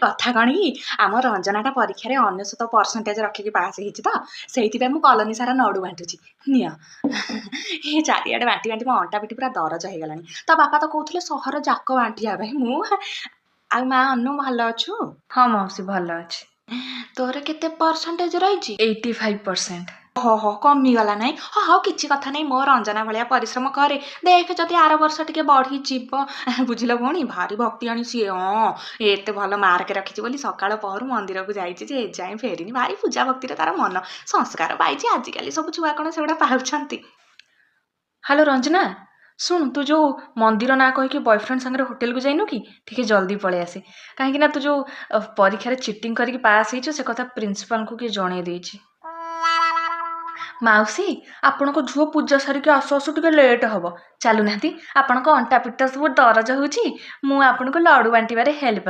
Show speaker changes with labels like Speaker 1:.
Speaker 1: କଥା କ'ଣ କି, ଆମ ରଞ୍ଜନାଟା ପରୀକ୍ଷାରେ 99% ରଖିକି ପାସ୍ ହେଇଛି ତ, ସେଇଥିପାଇଁ ମୁଁ କଲୋନୀ ସାରା ନଡ଼ୁ ବାଣ୍ଟୁଛି। ନିଅ, ଏ ଚାରିଆଡ଼େ ବାଣ୍ଟି ବାଣ୍ଟି ମୋ ଅଣ୍ଟା ପିଠି ପୁରା ଦରଜ ହେଇଗଲାଣି। ତା ବାପା ତ କହୁଥିଲେ ସହର ଯାକ ବାଣ୍ଟିବା ପାଇଁ। ମୁଁ ଆଉ ମା ଅନୁ, ଭଲ ଅଛୁ?
Speaker 2: ହଁ ମାଉସୀ, ଭଲ ଅଛି।
Speaker 1: ତୋର କେତେ ପରସେଣ୍ଟେଜ ରହିଛି?
Speaker 2: 85%।
Speaker 1: ହୋ, କମିଗଲା ନାଇଁ? ହଁ, ହଉ, କିଛି କଥା ନାହିଁ। ମୋ ରଞ୍ଜନା ଭଳିଆ ପରିଶ୍ରମ କରେ, ଦେଖ ଯଦି ଆର ବର୍ଷ ଟିକେ ବଢ଼ିଯିବ। ବୁଝିଲ ଭଉଣୀ, ଭାରି ଭକ୍ତିଆଣି ସିଏ। ହଁ, ଏତେ ଭଲ ମାର୍କ ରଖିଛି ବୋଲି ସକାଳ ପହରୁ ମନ୍ଦିରକୁ ଯାଇଛି ଯେ ଏଯାଏଁ ଫେରିନି। ଭାରି ପୂଜା ଭକ୍ତିରେ ତାର ମନ, ସଂସ୍କାର ପାଇଛି। ଆଜିକାଲି ସବୁ ଛୁଆ କ'ଣ ସେଗୁଡ଼ା ପାଉଛନ୍ତି?
Speaker 2: ହ୍ୟାଲୋ ରଞ୍ଜନା, ଶୁଣୁ, ତୁ ଯେଉଁ ମନ୍ଦିର ନାଁ କହିକି ବୟଫ୍ରେଣ୍ଡ ସାଙ୍ଗରେ ହୋଟେଲକୁ ଯାଇନୁ କି, ଟିକେ ଜଲ୍ଦି ପଳେଇ ଆସେ। କାହିଁକି ନା ତୁ ଯେଉଁ ପରୀକ୍ଷାରେ ଚିଟିଂ କରିକି ପାସ୍ ହେଇଛୁ, ସେ କଥା ପ୍ରିନ୍ସିପାଲଙ୍କୁ କିଏ ଜଣେଇ ଦେଇଛି। ମାଉସୀ, ଆପଣଙ୍କ ଝିଅ ପୂଜା ସାରିକି ଆସୁ ଆସୁ ଟିକେ ଲେଟ୍ ହେବ। ଚାଲୁନାହାନ୍ତି, ଆପଣଙ୍କ ଅଣ୍ଟା ପିଠି ସବୁ ଦରଜ ହେଉଛି, ମୁଁ ଆପଣଙ୍କୁ ଲଡ଼ୁ ବାଣ୍ଟିବାରେ ହେଲ୍ପ